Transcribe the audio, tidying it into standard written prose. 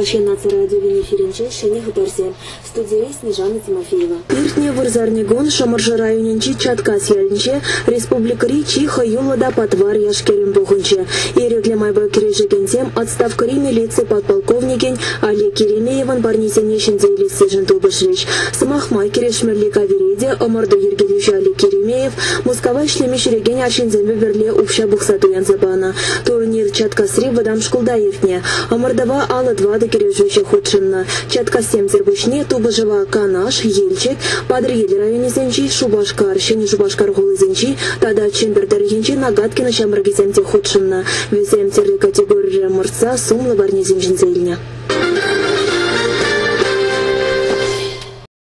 Чӑваш Ен наци радиовӗн эфирӗнче ҫӗнӗ хыпарсем. Студире Снежана Тимофеева. Иртнӗ вырсарникун Шӑмӑршӑ районӗнчи Чаткас ялӗнче республикӑри чи хӑюллӑ та патвар яш-кӗрӗм пухӑнчӗ. Ирӗклӗ майпа кӗрешекенсем отставкӑри милици подполковникӗн Олег Еремеевӑн парнисене ҫӗнсе илессишӗн тупӑшрӗҫ. Сӑмах май, кӗрешмелли кавире те ӑмӑрту йӗркелӳҫи Олег Еремеев Мускава ӗҫлеме ҫӳрекен арҫынсемпе пӗрле укҫа пухса туянса панӑ. Турнир Чаткасри вӑтам шкулта иртнӗ. Ӑмӑртӑва 54 кӗрешӳҫӗ хутшӑннӑ. Чаткассемсӗр пуҫне тупӑшӑва Канаш, Елчӗк, Патӑрьел районӗсенчи, Шупашкар, Ҫӗнӗ Шупашкар хулисенчи тата Чӗмпӗр тӑрӑхӗнчи Нагаткино ҫамрӑкӗсем те хутшӑннӑ. Вӗсем тӗрлӗ категорире ӑмӑртса сумлӑ парнесем ҫӗнсе илнӗ.